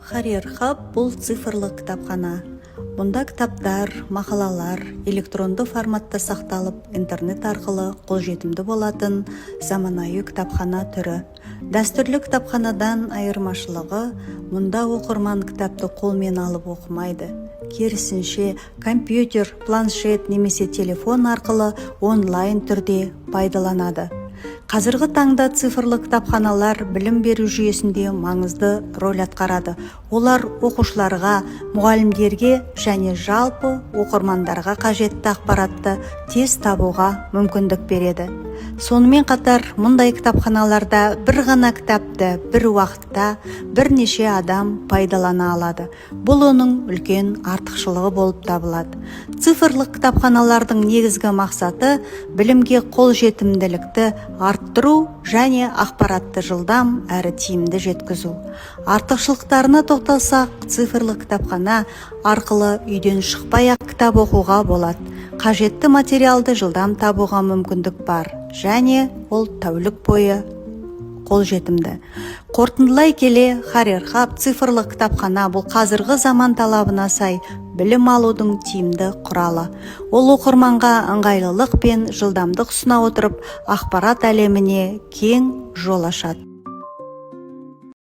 Харриер Хаб — бұл цифрлық кітапхана. Мұнда кітаптар, мақалалар электронды форматта сақталып, интернет арқылы қолжетімді болатын заманауи кітапхана түрі. Дәстүрлі кітапханадан айырмашылығы: мұнда оқырман кітапты қолмен алып оқымайды, керісінше, компьютер, планшет немесе телефон арқылы онлайн түрде пайдаланады. Қазіргі таңда цифрлы кітапханалар білім беру жүйесінде маңызды роль атқарады. Олар оқушыларға, мұғалімдерге және жалпы оқырмандарға қажетті ақпаратты тез табуға мүмкіндік береді. Сонымен қатар, мұндай кітапханаларда бір ғана кітапты бір уақытта бірнеше адам пайдалана алады. Бұл оның үлкен артықшылығы болып табылады. Цифрлық кітапханалардың негізгі мақсаты — білімге қолжетімділікті арттыру және ақпаратты жылдам әрі тиімді жеткізу. Артықшылықтарына тоқталсақ, цифрлық кітапхана арқылы үйден шықпай ақ кітап оқуға болады, қажетті материалды жылдам табуға мүмкіндік бар және ол тәулік бойы қолжетімді. Қорытындылай келе, Харриер Хаб цифрлық кітапхана — бұл қазіргі заман талабына сай білім алудың тиімді құралы. Ол оқырманға ыңғайлылық пен жылдамдық ұсына отырып, ақпарат әлеміне кең жол ашады.